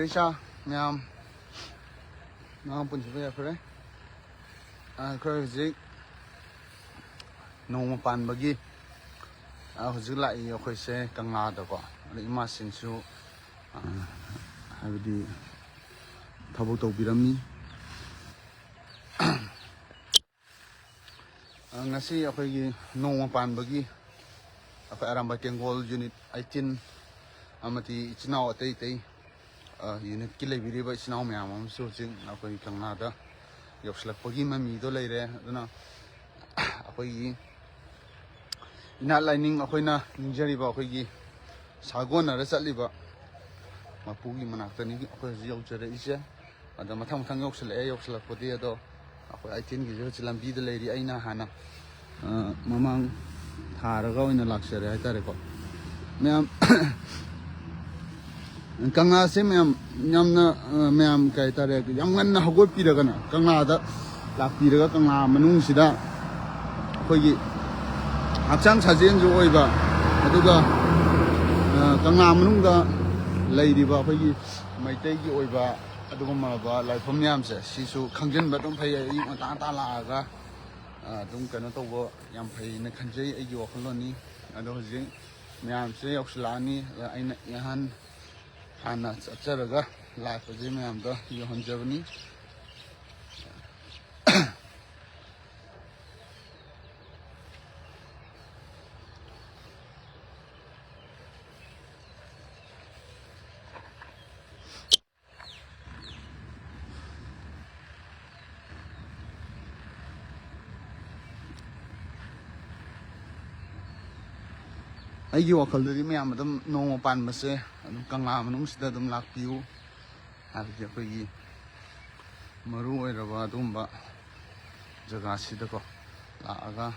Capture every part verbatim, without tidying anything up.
ꯏꯆꯥ ꯃꯌꯥꯝ, ꯃꯌꯥꯝ ꯄꯨꯟꯁꯤꯕ ꯌꯥꯏꯐꯔꯦ꯫ ꯑꯩꯈꯣꯏ ꯍꯧꯖꯤꯛ ꯅꯣꯡꯃ ꯄꯥꯟꯕꯒꯤ, ꯑ, ꯍꯧꯖꯤꯛ ꯂꯥꯛꯏ ꯑꯩꯈꯣꯏꯁꯦ ꯀꯪꯂꯥꯗꯀꯣ꯫ ꯑꯗ ꯏꯃꯥꯁꯤꯡꯁꯨ, ꯑ, ꯍꯥꯏꯕꯗꯤ ꯊꯕꯛ ꯇꯧꯕꯤꯔꯝꯃꯤ꯫ ꯑ, ꯉꯁꯤ ꯑꯩꯈꯣꯏꯒꯤ ꯅꯣꯡꯃ ꯄꯥꯟꯕꯒꯤ ꯑꯩꯈꯣꯏ ꯑꯔꯥꯝꯕꯥꯏ ꯇꯦꯡꯒꯣꯜ ꯌꯨꯅꯤꯠ ꯑꯩꯠꯇꯤꯟ ꯑꯃꯗꯤ ꯏꯆꯤꯟ ꯏꯅꯥꯎ ꯑꯇꯩ ꯑꯇꯩ, ꯑ, ꯌꯨꯅꯤꯠꯀꯤ ꯂꯩꯕꯤꯔꯤꯕ ꯏꯆꯤꯟ ꯏꯅꯥꯎ ꯃꯌꯥꯝ ꯑꯃꯁꯨ ꯍꯧꯖꯤꯛ ꯑꯩꯈꯣꯏꯒꯤ ꯀꯪꯂꯥꯗ ꯌꯧꯁꯤꯜꯂꯛꯄꯒꯤ ꯃꯃꯤꯗꯣ ꯂꯩꯔꯦ꯫ ꯑꯗꯨꯅ ꯑꯩꯈꯣꯏꯒꯤ ꯏꯅꯥꯠ ꯂꯥꯏꯅꯤꯡ ꯑꯩꯈꯣꯏꯅ ꯅꯤꯡꯖꯔꯤꯕ ꯑꯩꯈꯣꯏꯒꯤ ꯁꯥꯒꯣꯟꯅꯔ ꯆꯠꯂꯤꯕ ꯃꯄꯨꯒꯤ ꯃꯅꯥꯛꯇꯅꯤ ꯑꯩꯈꯣꯏ ꯍꯧꯖꯤꯛ ꯌꯧꯖꯔꯛꯏꯁꯦ꯫ ꯑꯗꯣ ꯃꯊꯪ ꯃꯊꯪ ꯌꯧꯁꯤꯜꯂꯛꯑꯦ꯫ ꯌꯧꯁꯤꯜꯂꯛꯄꯗꯤ ꯑꯗꯣ ꯑꯩꯈꯣꯏ ꯑꯩꯠꯇꯤꯟꯒꯤꯁꯦ ꯍꯧꯖꯤꯛ ꯂꯝꯕꯤꯗ ꯂꯩꯔꯤ꯫ ꯑꯩꯅ ꯍꯥꯟꯅ, ꯑ, ꯃꯃꯥꯡ ꯊꯥꯔꯒ ꯑꯣꯏꯅ ꯂꯥꯛꯆꯔꯦ ꯍꯥꯏꯇꯥꯔꯦꯀꯣ꯫ ꯃꯌꯥꯝ ꯀꯪꯂꯥꯁꯦ ꯃꯌꯥꯝ ꯌꯥꯝꯅ, ꯑ, ꯃꯌꯥꯝ ꯀꯩ ꯍꯥꯏꯇꯥꯔꯦ, ꯌꯥꯝ ꯉꯟꯅ ꯍꯧꯒꯠꯄꯤꯔꯒꯅ ꯀꯪꯂꯥꯗ ꯂꯥꯛꯄꯤꯔꯒ ꯀꯪꯂꯥ ꯃꯅꯨꯡꯁꯤꯗ ꯑꯩꯈꯣꯏꯒꯤ ꯍꯛꯆꯥꯡ ꯁꯥꯖꯦꯜꯁꯨ ꯑꯣꯏꯕ, ꯑꯗꯨꯒ, ꯑ, ꯀꯪꯂꯥ ꯃꯅꯨꯡꯗ ꯂꯩꯔꯤꯕ ꯑꯩꯈꯣꯏꯒꯤ ꯃꯩꯇꯩꯒꯤ ꯑꯣꯏꯕ ꯑꯗꯨꯒꯨꯝꯂꯕ ꯂꯥꯏꯐꯝ ꯃꯌꯥꯝꯁꯦ ꯁꯤꯁꯨ ꯈꯪꯖꯤꯟꯕ ꯑꯗꯨꯝ ꯐꯩ꯫ ꯑꯌꯨꯛ ꯉꯟꯇꯥ ꯉꯟꯇꯥ ꯂꯥꯛꯑꯒ, ꯑ, ꯑꯗꯨꯝ ꯀꯩꯅꯣ ꯇꯧꯕ ꯌꯥꯝ ꯐꯩꯅ ꯈꯟꯖꯩ, ꯑꯩꯒꯤ ꯋꯥꯈꯜꯂꯣꯟꯅꯤ꯫ ꯑꯗꯣ ꯍꯧꯖꯤꯛ ꯃꯌꯥꯝꯁꯦ ꯌꯧꯁꯤꯜꯂꯛꯑꯅꯤ꯫ ꯑꯗ ꯑꯩꯅ ꯏꯍꯥꯟ ꯍꯥꯟꯅ ꯆꯠꯆꯔꯒ ꯂꯥꯛꯄꯁꯦ ꯃꯌꯥꯝꯗ ꯌꯧꯍꯟꯖꯕꯅꯤ꯫ ꯑꯩꯒꯤ ꯋꯥꯈꯜꯗꯗꯤ ꯃꯌꯥꯝ ꯑꯗꯨꯝ ꯅꯣꯡꯃ ꯄꯥꯟꯕꯁꯦ ꯑꯗꯨꯝ ꯀꯪꯂꯥ ꯃꯅꯨꯡꯁꯤꯗ ꯑꯗꯨꯝ ꯂꯥꯛꯄꯤꯌꯨ꯫ ꯍꯥꯏꯕꯗꯤ ꯑꯩꯈꯣꯏꯒꯤ ꯃꯔꯨ ꯑꯣꯏꯔꯕ ꯑꯗꯨꯒꯨꯝꯕ ꯖꯒꯥꯁꯤꯗꯀꯣ ꯂꯥꯛꯑꯒ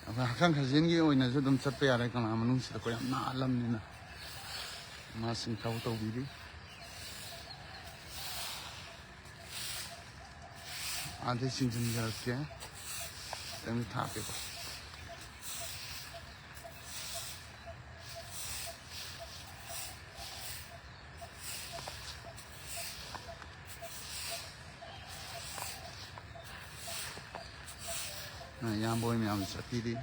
ꯑꯩꯈꯣꯏ ꯍꯛꯆꯥꯡ ꯁꯥꯖꯦꯜꯒꯤ ꯑꯣꯏꯅꯁꯨ ꯑꯗꯨꯝ ꯆꯠꯄ ꯌꯥꯔꯦ ꯀꯪꯂꯥ ꯃꯅꯨꯡꯁꯤꯗꯀꯣ, ꯌꯥꯝ ꯅꯥꯜꯂꯝꯅꯤꯅ꯫ ꯃꯥꯁꯤꯡ ꯊꯕꯛ ꯇꯧꯕꯤꯔꯤ꯫ ꯑꯥꯗꯩ ꯆꯤꯡꯁꯤꯟꯖꯔꯛꯀꯦ꯫ ꯈꯤꯇꯪꯗꯤ ꯊꯥꯞꯄꯦꯀꯣ꯫ ꯑ, ꯏꯌꯥꯝꯕ ꯍꯣꯏ ꯃꯌꯥꯝ ꯆꯠꯄꯤꯔꯤ꯫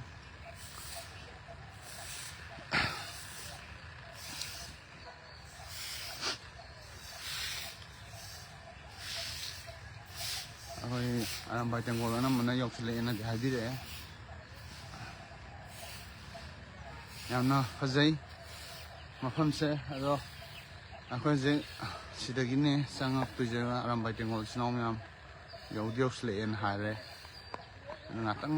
ꯑꯩꯈꯣꯏ ꯑꯔꯥꯝꯕꯥꯏ ꯇꯦꯡꯒꯣꯜ ꯑꯅꯝꯕꯅ ꯌꯧꯁꯤꯜꯂꯛꯑꯦꯅꯗꯤ ꯍꯥꯏꯕꯤꯔꯛꯑꯦ꯫ ꯌꯥꯝꯅ ꯐꯖꯩ ꯃꯐꯝꯁꯦ꯫ ꯑꯗꯣ ꯑꯩꯈꯣꯏ ꯍꯧꯖꯤꯛ ꯁꯤꯗꯒꯤꯅꯦ ꯆꯪꯉꯛꯇꯣꯏꯁꯦ꯫ ꯑꯔꯥꯝꯕꯥꯏ ꯇꯦꯡꯒꯣꯜ ꯏꯆꯤꯟ ꯏꯅꯥꯎ ꯃꯌꯥꯝ ꯌꯧꯗꯤ ꯌꯧꯁꯤꯜꯂꯛꯑꯦꯅ ꯍꯥꯏꯔꯦ꯫ ꯑꯗꯨ ꯉꯥꯛꯇꯪ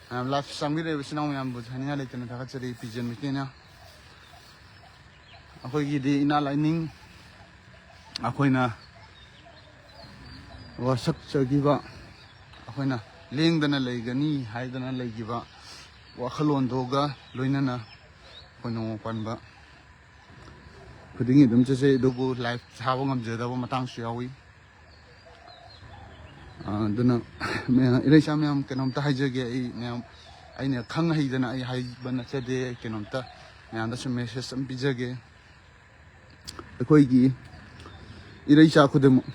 ꯃꯌꯥꯝ live ꯆꯪꯕꯤꯔꯛꯏꯕ ꯏꯆꯤꯟ ꯏꯅꯥꯎ ꯃꯌꯥꯝꯕꯨ ꯍꯥꯏꯅꯤꯡꯉꯥꯏ ꯂꯩꯇꯅ ꯊꯥꯒꯠꯆꯔꯤ, ꯄꯤꯖꯟ ꯃꯩꯇꯩꯅ꯫ ꯑꯩꯈꯣꯏꯒꯤꯗꯤ ꯏꯅꯥꯠ ꯂꯥꯏꯅꯤꯡ ꯑꯩꯈꯣꯏꯅ ꯋꯥꯁꯛꯆꯈꯤꯕ, ꯑꯩꯈꯣꯏꯅ ꯂꯦꯡꯗꯅ ꯂꯩꯒꯅꯤ ꯍꯥꯏꯗꯅ ꯂꯩꯈꯤꯕ ꯋꯥꯈꯜꯂꯣꯟꯗꯨꯒ ꯂꯣꯏꯅꯅ ꯑꯩꯈꯣꯏ ꯅꯣꯡꯃ ꯄꯥꯟꯕ ꯈꯨꯗꯤꯡꯒꯤ ꯑꯗꯨꯝ ꯆꯠꯆꯩ, ꯑꯗꯨꯕꯨ live ꯊꯥꯕ ꯉꯝꯖꯗꯕ ꯃꯇꯥꯡꯁꯨ ꯌꯥꯎꯏ꯫ ꯑ, ꯑꯗꯨꯅ ꯃꯌꯥꯝ, ꯏꯔꯩꯆꯥ ꯃꯌꯥꯝ, ꯀꯩꯅꯣꯝꯇ ꯍꯥꯏꯖꯒꯦ꯫ ꯑꯩ ꯃꯌꯥꯝ, ꯑꯩꯅ ꯈꯪ ꯍꯩꯗꯅ ꯑꯩ ꯍꯥꯏꯕ ꯅꯠꯆꯗꯦ꯫ ꯑꯩ ꯀꯩꯅꯣꯝꯇ ꯃꯌꯥꯝꯗꯁꯨ message ꯑꯃ ꯄꯤꯖꯒꯦ꯫ ꯑꯩꯈꯣꯏꯒꯤ ꯏꯔꯩꯆꯥ ꯈꯨꯗꯤꯡꯃꯛ,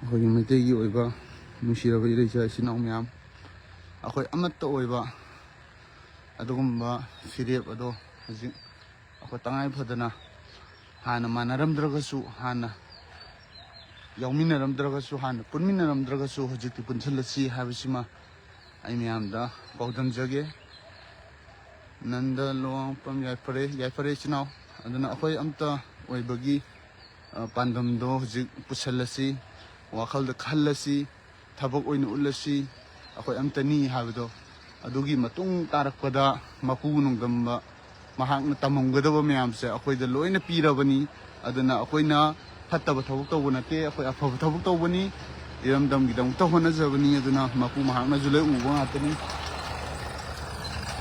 ꯑꯩꯈꯣꯏꯒꯤ ꯃꯩꯇꯩꯒꯤ ꯑꯣꯏꯕ ꯅꯨꯡꯁꯤꯔꯕ ꯏꯔꯩꯆꯥ ꯏꯆꯤꯟ ꯏꯅꯥꯎ ꯃꯌꯥꯝ, ꯑꯩꯈꯣꯏ ꯑꯃꯠꯇ ꯑꯣꯏꯕ ꯑꯗꯨꯒꯨꯝꯕ ꯐꯤꯔꯦꯞ ꯑꯗꯣ ꯍꯧꯖꯤꯛ ꯑꯩꯈꯣꯏ ꯇꯉꯥꯏ ꯐꯗꯅ ꯍꯥꯟꯅ ꯃꯥꯟꯅꯔꯝꯗ꯭ꯔꯒꯁꯨ, ꯍꯥꯟꯅ ꯌꯥꯎꯃꯤꯟꯅꯔꯝꯗ꯭ꯔꯒꯁꯨ, ꯍꯥꯟꯅ ꯄꯨꯟꯃꯤꯟꯅꯔꯝꯗ꯭ꯔꯒꯁꯨ, ꯍꯧꯖꯤꯛꯇꯤ ꯄꯨꯟꯁꯤꯜꯂꯁꯤ ꯍꯥꯏꯕꯁꯤꯃ ꯑꯩ ꯃꯌꯥꯝꯗ ꯄꯥꯎꯗꯝꯖꯒꯦ꯫ ꯅꯟꯗ ꯂꯨꯋꯥꯡꯄꯝ ꯌꯥꯏꯐꯔꯦ, ꯌꯥꯏꯐꯔꯦ ꯏꯆꯤꯟ ꯏꯅꯥꯎ꯫ ꯑꯗꯨꯅ ꯑꯩꯈꯣꯏ ꯑꯝꯇ ꯑꯣꯏꯕꯒꯤ, ꯑ, ꯄꯥꯟꯗꯝꯗꯣ ꯍꯧꯖꯤꯛ ꯄꯨꯁꯜꯂꯁꯤ, ꯋꯥꯈꯜꯗ ꯈꯜꯂꯁꯤ, ꯊꯕꯛ ꯑꯣꯏꯅ ꯎꯠꯂꯁꯤ, ꯑꯩꯈꯣꯏ ꯑꯝꯇꯅꯤ ꯍꯥꯏꯕꯗꯣ꯫ ꯑꯗꯨꯒꯤ ꯃꯇꯨꯡ ꯇꯥꯔꯛꯄꯗ ꯃꯄꯨ ꯅꯣꯡꯗꯝꯕ ꯃꯍꯥꯛꯅ ꯇꯝꯃꯝꯒꯗꯕ ꯃꯌꯥꯝꯁꯦ ꯑꯩꯈꯣꯏꯗ ꯂꯣꯏꯅ ꯄꯤꯔꯕꯅꯤ꯫ ꯑꯗꯨꯅ ꯑꯩꯈꯣꯏꯅ ꯐꯠꯇꯕ ꯊꯕꯛ ꯇꯧꯕ ꯅꯠꯇꯦ, ꯑꯩꯈꯣꯏ ꯑꯐꯕ ꯊꯕꯛ ꯇꯧꯕꯅꯤ, ꯏꯔꯝꯗꯝꯒꯤꯗꯃꯛꯇ ꯍꯣꯠꯅꯖꯕꯅꯤ꯫ ꯑꯗꯨꯅ ꯃꯄꯨ ꯃꯍꯥꯛꯅꯁꯨ ꯂꯣꯏ ꯎꯕ ꯉꯥꯛꯇꯅꯤ꯫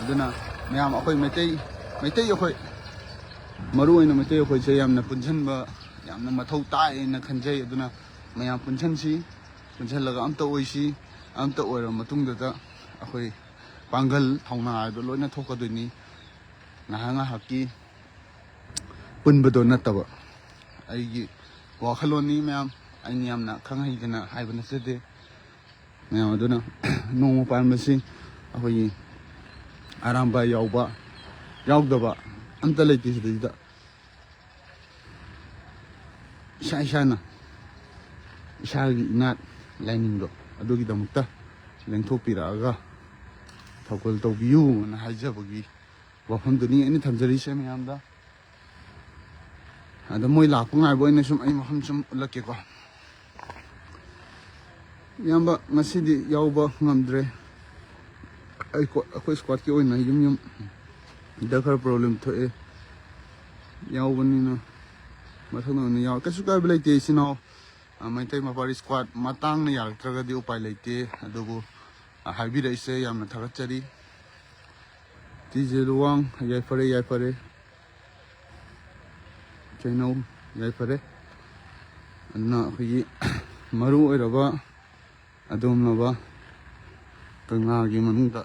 ꯑꯗꯨꯅ ꯃꯌꯥꯝ ꯑꯩꯈꯣꯏ ꯃꯩꯇꯩ, ꯃꯩꯇꯩ ꯑꯩꯈꯣꯏ, ꯃꯔꯨ ꯑꯣꯏꯅ ꯃꯩꯇꯩ ꯑꯩꯈꯣꯏꯁꯦ ꯌꯥꯝꯅ ꯄꯨꯟꯁꯤꯟꯕ ꯌꯥꯝꯅ ꯃꯊꯧ ꯇꯥꯏꯌꯦꯅ ꯈꯟꯖꯩ꯫ ꯑꯗꯨꯅ ꯃꯌꯥꯝ ꯄꯨꯟꯁꯤꯟꯁꯤ, ꯄꯨꯟꯁꯤꯜꯂꯒ ꯑꯝꯇ ꯑꯣꯏꯁꯤ꯫ ꯑꯝꯇ ꯑꯣꯏꯔꯕ ꯃꯇꯨꯡꯗꯨꯗ ꯑꯩꯈꯣꯏ ꯄꯥꯡꯒꯜ ꯊꯧꯅꯥ ꯍꯥꯏꯗꯣ ꯂꯣꯏꯅ ꯊꯣꯛꯀꯗꯣꯏꯅꯤ꯫ ꯉꯥꯏꯍꯥꯛ ꯉꯥꯏꯍꯥꯛꯀꯤ ꯄꯨꯟꯕꯗꯣ ꯅꯠꯇꯕ, ꯑꯩꯒꯤ ꯋꯥꯈꯜꯂꯣꯟꯅꯤ ꯃꯌꯥꯝ꯫ ꯑꯩꯅ ꯌꯥꯝꯅ ꯈꯪ ꯍꯩꯗꯅ ꯍꯥꯏꯕ ꯅꯠꯆꯗꯦ ꯃꯌꯥꯝ꯫ ꯑꯗꯨꯅ ꯅꯣꯡꯃ ꯄꯥꯟꯕꯁꯤ ꯑꯩꯈꯣꯏꯒꯤ ꯑꯔꯥꯝꯕꯥꯏ ꯌꯥꯎꯕ ꯌꯥꯎꯗꯕ ꯑꯝꯇ ꯂꯩꯇꯦ ꯁꯤꯗꯩꯗ꯫ ꯏꯁꯥ ꯏꯁꯥꯅ ꯏꯁꯥꯒꯤ ꯏꯅꯥꯠ ꯂꯥꯏꯅꯤꯡꯗꯣ ꯑꯗꯨꯒꯤꯗꯃꯛꯇ ꯂꯦꯡꯊꯣꯛꯄꯤꯔꯛꯑꯒ ꯊꯧꯒꯜ ꯇꯧꯕꯤꯌꯨꯅ ꯍꯥꯏꯖꯕꯒꯤ ꯋꯥꯐꯝꯗꯨꯅꯤ ꯑꯩꯅ ꯊꯝꯖꯔꯤꯁꯦ ꯃꯌꯥꯝꯗ꯫ ꯑꯗ ꯃꯣꯏ ꯂꯥꯛꯄ ꯉꯥꯏꯕ ꯑꯣꯏꯅ ꯁꯨꯝ ꯑꯩ ꯃꯐꯝ ꯁꯨꯝ ꯎꯠꯂꯛꯀꯦꯀꯣ꯫ ꯏꯌꯥꯝꯕ ꯉꯁꯤꯗꯤ ꯌꯥꯎꯕ ꯉꯝꯗ꯭ꯔꯦ꯫ ꯑꯩ ꯀꯣ-, ꯑꯩꯈꯣꯏ squadꯀꯤ ꯑꯣꯏꯅ ꯌꯨꯝ ꯌꯨꯝ ꯗ ꯈꯔ problem ꯊꯣꯛꯑꯦ꯫ ꯌꯥꯎꯕꯅꯤꯅ ꯃꯊꯪꯗ ꯑꯣꯏꯅ ꯌꯥꯎ-, ꯀꯩꯁꯨ ꯀꯥꯏꯕ ꯂꯩꯇꯦ ꯏꯆꯤꯟ ꯏꯅꯥꯎ꯫ ꯑ, ꯃꯩꯇꯩ ꯃꯄꯥꯔꯤ squad ꯃꯇꯥꯡꯅ ꯌꯥꯔꯛꯇ꯭ꯔꯒꯗꯤ ꯎꯄꯥꯏ ꯂꯩꯇꯦ꯫ ꯑꯗꯨꯕꯨ, ꯑ, ꯍꯥꯏꯕꯤꯔꯛꯏꯁꯦ ꯌꯥꯝꯅ ꯊꯥꯒꯠꯆꯔꯤ꯫ ꯇꯤ ꯖꯦ ꯂꯨꯋꯥꯡ, ꯌꯥꯏꯐꯔꯦ, ꯌꯥꯏꯐꯔꯦ꯫ ꯆꯩꯅꯧ, ꯌꯥꯏꯐꯔꯦ꯫ ꯑꯗꯨꯅ ꯑꯩꯈꯣꯏꯒꯤ ꯃꯔꯨ ꯑꯣꯏꯔꯕ ꯑꯗꯨꯒꯨꯝꯂꯕ ꯀꯪꯂꯥꯒꯤ ꯃꯅꯨꯡꯗ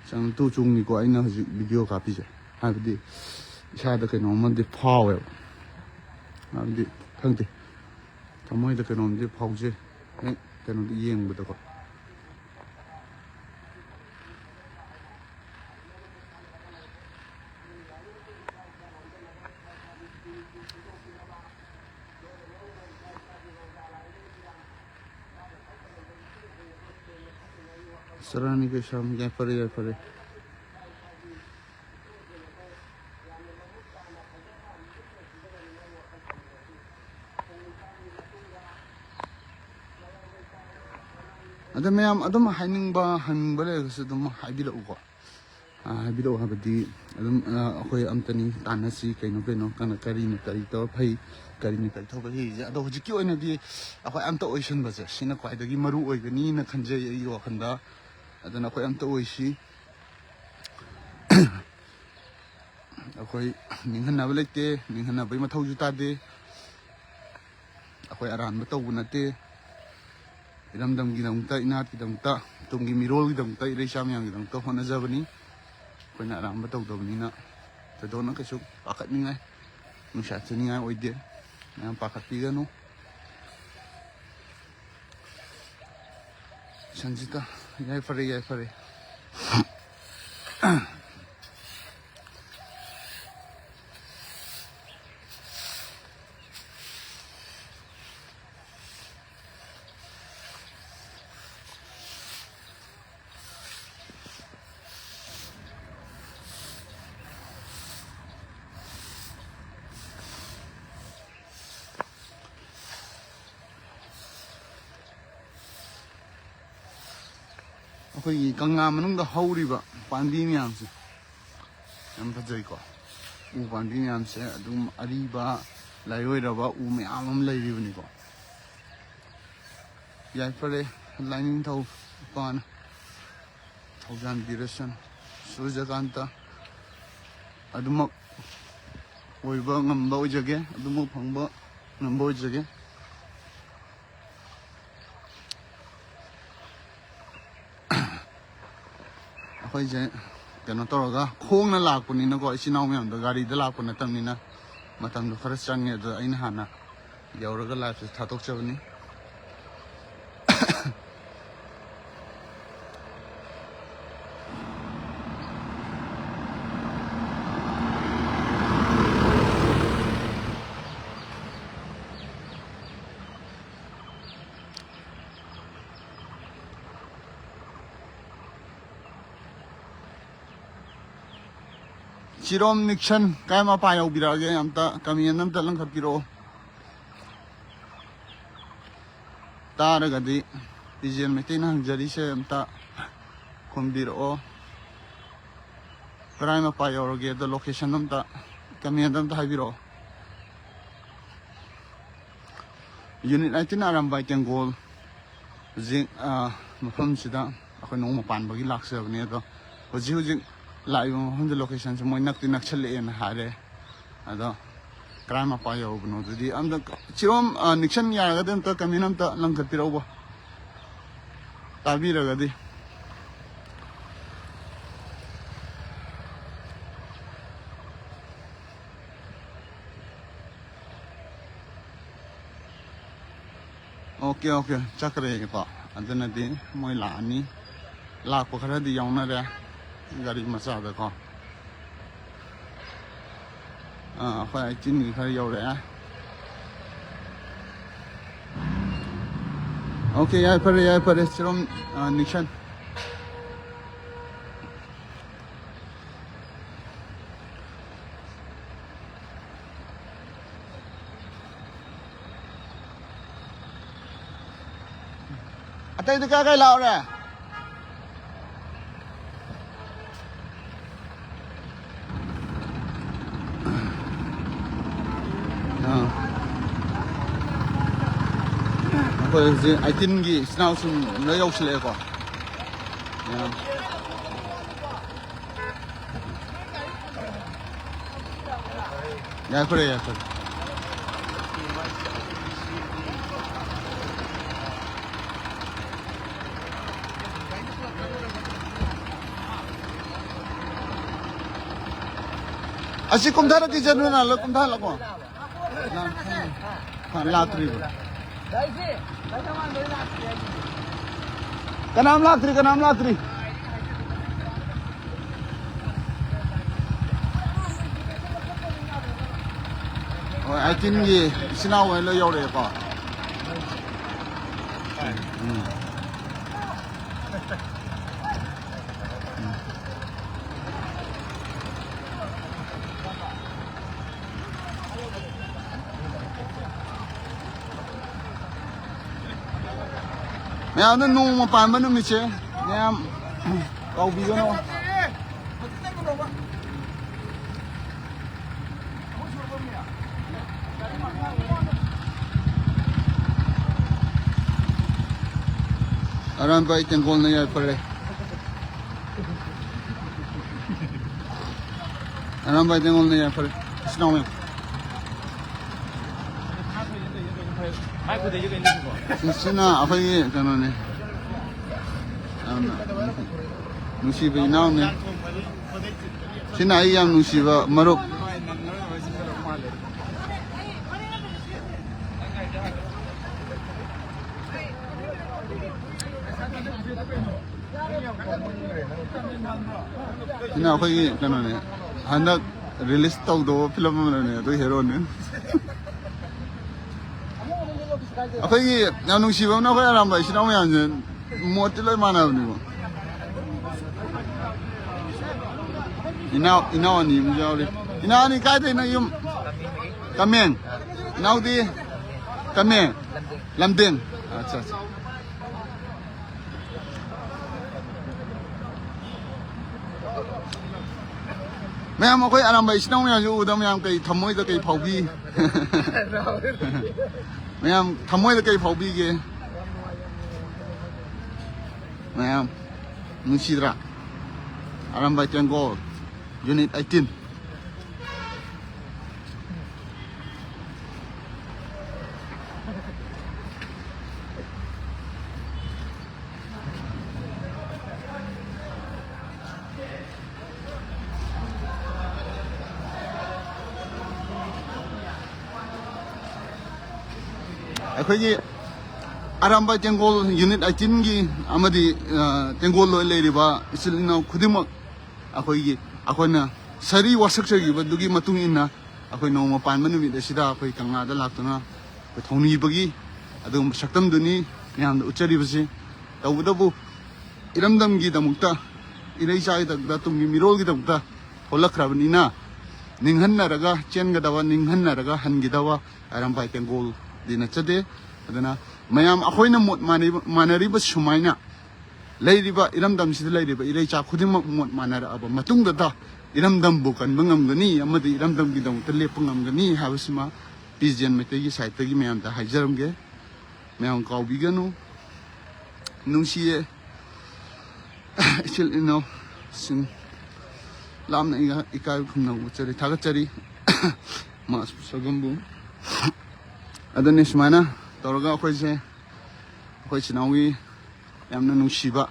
ꯆꯪ-, ꯇꯨ ꯆꯨꯡꯅꯤꯀꯣ ꯑꯩꯅ ꯍꯧꯖꯤꯛ video ꯀꯥꯞꯄꯤꯁꯦ꯫ ꯍꯥꯏꯕꯗꯤ ꯏꯁꯥꯗ ꯀꯩꯅꯣꯝꯃꯗꯤ ꯐꯥꯎꯋꯦꯕ꯫ ꯍꯥꯏꯕꯗꯤ ꯈꯪꯗꯦ, ꯊꯃꯣꯏꯗ ꯀꯩꯅꯣꯝꯗꯤ ꯐꯥꯎꯖꯩ꯫ ꯍꯦꯛ ꯀꯩꯅꯣꯗ ꯌꯦꯡꯕꯗꯀꯣ꯫ ꯆꯔꯥꯅꯤ ꯀꯩꯁꯥꯝ, ꯌꯥꯏꯐꯔꯦ, ꯌꯥꯏꯐꯔꯦ꯫ ꯑꯗ ꯃꯌꯥꯝ ꯑꯗꯨꯝ ꯍꯥꯏꯅꯤꯡꯕ, ꯍꯪꯅꯤꯡꯕ ꯂꯩꯔꯒꯁꯨ ꯑꯗꯨꯝ ꯍꯥꯏꯕꯤꯔꯛꯎꯀꯣ꯫ ꯑ, ꯍꯥꯏꯕꯤꯔꯛꯑꯣ ꯍꯥꯏꯕꯗꯤ ꯑꯗꯨꯝ, ꯑ, ꯑꯩꯈꯣꯏ ꯑꯝꯇꯅꯤ ꯇꯥꯟꯅꯁꯤ, ꯀꯩꯅꯣ ꯀꯩꯅꯣ, ꯀꯅ-, ꯀꯔꯤꯅ ꯀꯔꯤ ꯇꯧꯔ ꯐꯩ, ꯀꯔꯤꯅ ꯀꯔꯤ ꯇꯧꯕ ꯐꯩꯁꯦ꯫ ꯑꯗꯣ ꯍꯧꯖꯤꯛꯀꯤ ꯑꯣꯏꯅꯗꯤ ꯑꯩꯈꯣꯏ ꯑꯝꯇ ꯑꯣꯏꯁꯤꯟꯕꯁꯦ ꯁꯤꯅ ꯈ꯭ꯋꯥꯏꯗꯒꯤ ꯃꯔꯨ ꯑꯣꯏꯒꯅꯤꯅ ꯈꯟꯖꯩ ꯑꯩꯒꯤ ꯋꯥꯈꯜꯗ꯫ ꯑꯗꯨꯅ ꯑꯩꯈꯣꯏ ꯑꯝꯇ ꯑꯣꯏꯁꯤ꯫ ꯑꯩꯈꯣꯏ ꯅꯤꯡꯍꯟꯅꯕ ꯂꯩꯇꯦ, ꯅꯤꯡꯍꯟꯅꯕꯒꯤ ꯃꯊꯧꯁꯨ ꯇꯥꯗꯦ꯫ ꯑꯩꯈꯣꯏ ꯑꯔꯥꯟꯕ ꯇꯧꯕ ꯅꯠꯇꯦ꯫ ꯏꯔꯝꯗꯝꯒꯤꯗꯃꯛꯇ, ꯏꯅꯥꯠꯀꯤꯗꯃꯛꯇ, ꯇꯨꯡꯒꯤ ꯃꯤꯔꯣꯜꯒꯤꯗꯃꯛꯇ, ꯏꯔꯩꯆꯥ ꯃꯌꯥꯝꯒꯤꯗꯃꯛꯇ ꯍꯣꯠꯅꯖꯕꯅꯤ꯫ ꯑꯩꯈꯣꯏꯅ ꯑꯔꯥꯟꯕ ꯇꯧꯗꯕꯅꯤꯅ ꯊꯣꯏꯗꯣꯛꯅ ꯀꯩꯁꯨ ꯄꯥꯈꯠꯅꯤꯡꯉꯥꯏ, ꯅꯨꯡꯁꯥ ꯊꯤꯅꯤꯡꯉꯥꯏ ꯑꯣꯏꯗꯦ꯫ ꯃꯌꯥꯝ ꯄꯥꯈꯠꯄꯤꯒꯅꯨ꯫ ꯁꯟꯖꯤꯇꯥ, ꯌꯥꯏꯐꯔꯦ, ꯌꯥꯏꯐꯔꯦ꯫ ꯑꯩꯈꯣꯏꯒꯤ ꯀꯪꯂꯥ ꯃꯅꯨꯡꯗ ꯍꯧꯔꯤꯕ ꯄꯥꯝꯕꯤ ꯃꯌꯥꯝꯁꯦ ꯌꯥꯝ ꯐꯖꯩꯀꯣ꯫ ꯎ ꯄꯥꯝꯕꯤ ꯃꯌꯥꯝꯁꯦ ꯑꯗꯨꯝ ꯑꯔꯤꯕ, ꯂꯥꯏꯑꯣꯏꯔꯕ ꯎ ꯃꯌꯥꯝ ꯑꯃ ꯂꯩꯔꯤꯕꯅꯤꯀꯣ꯫ ꯌꯥꯏꯐꯔꯦ ꯂꯥꯏꯅꯤꯡꯊꯧ ꯏꯄꯥꯅ ꯊꯧꯖꯥꯟꯕꯤꯔꯁꯅꯨ꯫ ꯁꯨꯔꯖꯀꯥꯟꯇ ꯑꯗꯨꯃꯛ ꯑꯣꯏꯕ ꯉꯝꯕ ꯑꯣꯏꯖꯒꯦ, ꯑꯗꯨꯃꯛ ꯐꯪꯕ ꯉꯝꯕ ꯑꯣꯏꯖꯒꯦ꯫ ꯑꯩꯈꯣꯏꯁꯦ ꯀꯩꯅꯣ ꯇꯧꯔꯒ ꯈꯣꯡꯅ ꯂꯥꯛꯄꯅꯤꯅꯀꯣ, ꯏꯆꯤꯟ ꯏꯅꯥꯎ ꯃꯌꯥꯝꯗꯣ ꯒꯥꯔꯤꯗ ꯂꯥꯛꯄ ꯅꯠꯇꯕꯅꯤꯅ ꯃꯇꯝꯗꯣ ꯈꯔ ꯆꯪꯉꯦ꯫ ꯑꯗꯣ ꯑꯩꯅ ꯍꯥꯟꯅ ꯌꯧꯔꯒ live ꯁꯦ ꯊꯥꯗꯣꯛꯆꯕꯅꯤ꯫ ꯆꯤꯔꯣꯝ ꯅꯤꯛꯁꯟ ꯀꯥꯏ ꯃꯄꯥ ꯌꯧꯕꯤꯔꯛꯑꯒꯦ? ꯑꯝꯇ comment ꯑꯝꯇ ꯂꯪꯈꯠꯄꯤꯔꯛꯑꯣ꯫ ꯇꯥꯔꯒꯗꯤ ꯇꯤꯖꯦꯟ ꯃꯩꯇꯩꯅ ꯍꯪꯖꯔꯤꯁꯦ ꯑꯝꯇ ꯈꯨꯝꯕꯤꯔꯛꯑꯣ꯫ ꯀꯔꯥꯏ ꯃꯄꯥ ꯌꯧꯔꯒꯦ? ꯑꯗꯣ location ꯑꯝꯇ comment ꯑꯝꯇ ꯍꯥꯏꯕꯤꯔꯛꯑꯣ꯫ Unit nineteen ꯑꯔꯥꯝꯕꯥꯏ ꯇꯦꯡꯒꯣꯜ ꯍꯧꯖꯤꯛ, ꯑ, ꯃꯐꯝꯁꯤꯗ ꯑꯩꯈꯣꯏ ꯅꯣꯡꯃ ꯄꯥꯟꯕꯒꯤ ꯂꯥꯛꯆꯕꯅꯦ꯫ ꯑꯗꯣ ꯍꯧꯖꯤꯛ ꯍꯧꯖꯤꯛ ꯂꯥꯛꯏꯕ ꯃꯐꯝꯁꯦ location ꯁꯦ ꯃꯣꯏ ꯅꯛꯇꯤ ꯅꯛꯁꯜꯂꯛꯑꯦꯅ ꯍꯥꯏꯔꯦ꯫ ꯑꯗꯣ ꯀꯔꯥꯏ ꯃꯄꯥ ꯌꯧꯔꯕꯅꯣ ꯑꯗꯨꯗꯤ ꯑꯝꯇ ꯆꯤꯔꯣꯝ, ꯑ, ꯅꯤꯛꯁꯟ ꯌꯥꯔꯒꯗꯤ ꯑꯝꯇ comment ꯑꯝꯇ ꯂꯪꯈꯠꯄꯤꯔꯛꯎꯕ꯫ ꯇꯥꯕꯤꯔꯒꯗꯤ꯫ Okay, okay, ꯆꯠꯈ꯭ꯔꯦꯀꯣ꯫ ꯑꯗꯨꯅꯗꯤ ꯃꯣꯏ ꯂꯥꯛꯑꯅꯤ꯫ ꯂꯥꯛꯄ ꯈꯔꯗꯤ ꯌꯥꯎꯅꯔꯦ ꯒꯥꯔꯤ ꯃꯆꯥꯗꯀꯣ꯫ ꯑꯥ, ꯑꯩꯈꯣꯏ ꯑꯩꯠꯇꯤꯟꯒꯤ ꯈꯔ ꯌꯧꯔꯛꯑꯦ꯫ ꯑꯣꯀꯦ, ꯌꯥꯏꯐꯔꯦ, ꯌꯥꯏꯐꯔꯦ, ꯁꯤꯔꯣꯝ, ꯑꯥ, ꯅꯤꯛꯁꯟ꯫ ꯑꯇꯩꯗꯤ ꯀꯥꯏ ꯀꯥꯏ ꯂꯥꯛꯑꯣꯔꯦ? ꯑꯥ꯫ ꯑꯩꯈꯣꯏ ꯍꯧꯖꯤꯛ ꯑꯩꯠꯇꯤꯟꯒꯤ ꯏꯆꯤꯟ ꯏꯅꯥꯎꯁꯤꯡ ꯂꯣꯏ ꯌꯧꯁꯤꯜꯂꯛꯑꯦꯀꯣ꯫ ꯑꯥ꯫ ꯌꯥꯏꯐꯔꯦ, ꯌꯥꯏꯐꯔꯦ꯫ ꯑꯁꯤ ꯀꯨꯝꯊꯔꯛꯈꯤꯁꯅꯨꯅ, ꯂꯣꯏ ꯀꯨꯝꯊꯍꯜꯂꯛꯀꯣ꯫ ꯂꯥꯛꯇ꯭ꯔꯤꯕ꯫ ꯀꯅꯥꯝ ꯂꯥꯛꯇ꯭ꯔꯤ, ꯀꯅꯥꯝ ꯂꯥꯛꯇ꯭ꯔꯤ꯫ ꯍꯣꯏ, ꯑꯩꯠꯇꯤꯟꯒꯤ ꯏꯆꯤꯟ ꯏꯅꯥꯎ ꯍꯣꯏ ꯂꯣꯏ ꯌꯧꯔꯛꯑꯦꯀꯣ꯫ ꯎꯝ꯫ ꯃꯌꯥꯝꯅ ꯅꯣꯡꯃ ꯄꯥꯟꯕ ꯅꯨꯃꯤꯠꯁꯦ ꯃꯌꯥꯝ ꯀꯥꯎꯕꯤꯒꯅꯨ꯫ ꯑꯔꯥꯟꯕ ꯑꯩ ꯇꯦꯡꯒꯣꯜꯅ ꯌꯥꯏꯐꯔꯦ꯫ ꯑꯔꯥꯟꯕ ꯑꯩ ꯇꯦꯡꯒꯣꯜꯅ ꯌꯥꯏꯐꯔꯦ꯫ ꯏꯆꯤꯟ ꯏꯅꯥꯎ ꯃꯌꯥꯝ꯫ ꯁꯤꯁꯤꯅ ꯑꯩꯈꯣꯏꯒꯤ ꯀꯩꯅꯣꯅꯦ꯫ ꯌꯥꯝꯅ ꯅꯨꯡꯁꯤꯕ ꯏꯅꯥꯎꯅꯤ꯫ ꯁꯤꯅ ꯑꯩ ꯌꯥꯝ ꯅꯨꯡꯁꯤꯕ ꯃꯔꯨꯞ꯫ ꯁꯤꯅ ꯑꯩꯈꯣꯏꯒꯤ ꯀꯩꯅꯣꯅꯦ, ꯍꯟꯗꯛ ꯔꯤꯂꯤꯁ ꯇꯧꯗꯧꯕ ꯐꯤꯂꯝ ꯑꯃꯅꯦ, ꯑꯗꯨ ꯍꯦꯔꯣꯅꯦ꯫ ꯑꯩꯈꯣꯏꯒꯤ ꯌꯥꯝ ꯅꯨꯡꯁꯤꯕ ꯑꯃꯅ, ꯑꯩꯈꯣꯏ ꯑꯔꯥꯝꯕ ꯏꯆꯤꯟ ꯏꯅꯥꯎ ꯃꯌꯥꯝꯁꯦ ꯃꯣꯠꯇꯤ ꯂꯣꯏ ꯃꯥꯟꯅꯕꯅꯤꯀꯣ꯫ ꯏꯅꯥꯎ, ꯏꯅꯥꯎ ꯑꯅꯤ ꯑꯃꯁꯨ ꯌꯥꯎꯔꯤ꯫ ꯏꯅꯥꯎ ꯑꯅꯤ ꯀꯥꯏꯗꯩꯅꯣ ꯌꯨꯝ? ꯀꯃꯦꯡ꯫ ꯏꯅꯥꯎꯗꯤ? ꯀꯃꯦꯡ꯫ ꯂꯝꯗꯦꯡ꯫ ꯑꯠꯆꯥ, ꯑꯠꯆꯥ꯫ ꯃꯌꯥꯝ, ꯑꯩꯈꯣꯏ ꯑꯔꯥꯝꯕ ꯏꯆꯤꯟ ꯏꯅꯥꯎ ꯃꯌꯥꯝꯁꯨ ꯎꯕꯗ ꯃꯌꯥꯝ ꯀꯩ ꯊꯃꯣꯏꯗ ꯀꯩ ꯐꯥꯎꯕꯤ? ꯃꯌꯥꯝ ꯊꯃꯣꯏꯗ ꯀꯩ ꯐꯥꯎꯕꯤꯒꯦ? ꯃꯌꯥꯝ ꯅꯨꯡꯁꯤꯗ꯭ꯔꯥ? Arambai Tengol, unit eighteen. ꯑꯩꯈꯣꯏꯒꯤ ꯑꯔꯥꯝꯕꯥꯏ ꯇꯦꯡꯒꯣꯜ ꯌꯨꯅꯤꯠ ꯑꯩꯠꯇꯤꯟꯒꯤ ꯑꯃꯗꯤ, ꯑ, ꯇꯦꯡꯒꯣꯜ ꯂꯣꯏ ꯂꯩꯔꯤꯕ ꯏꯆꯤꯜ ꯏꯅꯥꯎ ꯈꯨꯗꯤꯡꯃꯛ, ꯑꯩꯈꯣꯏꯒꯤ, ꯑꯩꯈꯣꯏꯅ ꯁꯥꯔꯤ ꯋꯥꯁꯛꯆꯈꯤꯕꯗꯨꯒꯤ ꯃꯇꯨꯡ ꯏꯟꯅ, ꯑꯩꯈꯣꯏ ꯅꯣꯡꯃ ꯄꯥꯟꯕ ꯅꯨꯃꯤꯠ ꯑꯁꯤꯗ ꯑꯩꯈꯣꯏ ꯀꯪꯂꯥꯗ ꯂꯥꯛꯇꯨꯅ ꯑꯩꯈꯣꯏ ꯊꯧꯅꯤꯕꯒꯤ ꯑꯗꯨꯒꯨꯝꯕ ꯁꯛꯇꯝꯗꯨꯅꯤ ꯃꯌꯥꯝꯗ ꯎꯠꯆꯔꯤꯕꯁꯤ꯫ ꯇꯧꯕꯇꯕꯨ ꯏꯔꯝꯗꯝꯒꯤꯗꯃꯛꯇ, ꯏꯔꯩꯆꯥꯒꯤꯗꯃꯛꯇ, ꯇꯨꯡꯒꯤ ꯃꯤꯔꯣꯜꯒꯤꯗꯃꯛꯇ ꯊꯣꯛꯂꯛꯈ꯭ꯔꯕꯅꯤꯅ, ꯅꯤꯡꯍꯟꯅꯔꯒ ꯆꯦꯟꯒꯗꯕ, ꯅꯤꯡꯍꯟꯅꯔꯒ ꯍꯟꯒꯗꯕ ꯑꯔꯥꯝꯕꯥꯏ ꯇꯦꯡꯒꯣꯜꯗꯤ ꯅꯠꯆꯗꯦ꯫ ꯑꯗꯨꯅ ꯃꯌꯥꯝ ꯑꯩꯈꯣꯏꯅ ꯃꯣꯠ ꯃꯥꯟꯅꯔꯤꯕ, ꯃꯥꯟꯅꯔꯤꯕ ꯁꯨꯃꯥꯏꯅ ꯂꯩꯔꯤꯕ ꯏꯔꯝꯗꯝꯁꯤꯗ ꯂꯩꯔꯤꯕ ꯏꯔꯩꯆꯥ ꯈꯨꯗꯤꯡꯃꯛ ꯃꯣꯠ ꯃꯥꯟꯅꯔꯛꯑꯕ ꯃꯇꯨꯡꯗꯇ ꯏꯔꯝꯗꯝꯕꯨ ꯀꯟꯕ ꯉꯝꯒꯅꯤ ꯑꯃꯗꯤ ꯏꯔꯝꯗꯝꯒꯤꯗꯃꯛꯇ ꯂꯦꯞꯄ ꯉꯝꯒꯅꯤ ꯍꯥꯏꯕꯁꯤꯃ ꯄꯤ ꯖꯤ ꯑꯦꯟ ꯃꯩꯇꯩꯒꯤ ꯁꯥꯏꯠꯇꯒꯤ ꯃꯌꯥꯝꯗ ꯍꯥꯏꯖꯔꯝꯒꯦ꯫ ꯃꯌꯥꯝ ꯀꯥꯎꯕꯤꯒꯅꯨ꯫ ꯅꯨꯡꯁꯤꯌꯦ꯫ ꯏꯆꯤꯜ ꯏꯅꯥꯎꯁꯤꯡ ꯂꯥꯞꯅ ꯏꯀꯥ-, ꯏꯀꯥꯏꯕ ꯈꯨꯝꯅꯕ ꯎꯠꯆꯔꯤ, ꯊꯥꯒꯠꯆꯔꯤ꯫ ꯃꯥꯁ ꯁꯣꯏꯕꯝꯕꯨ꯫ ꯑꯗꯨꯅꯤ, ꯁꯨꯃꯥꯏꯅ ꯇꯧꯔꯒ ꯑꯩꯈꯣꯏꯁꯦ, ꯑꯩꯈꯣꯏ ꯏꯆꯤꯜ ꯏꯅꯥꯎꯒꯤ ꯌꯥꯝꯅ ꯅꯨꯡꯁꯤꯕ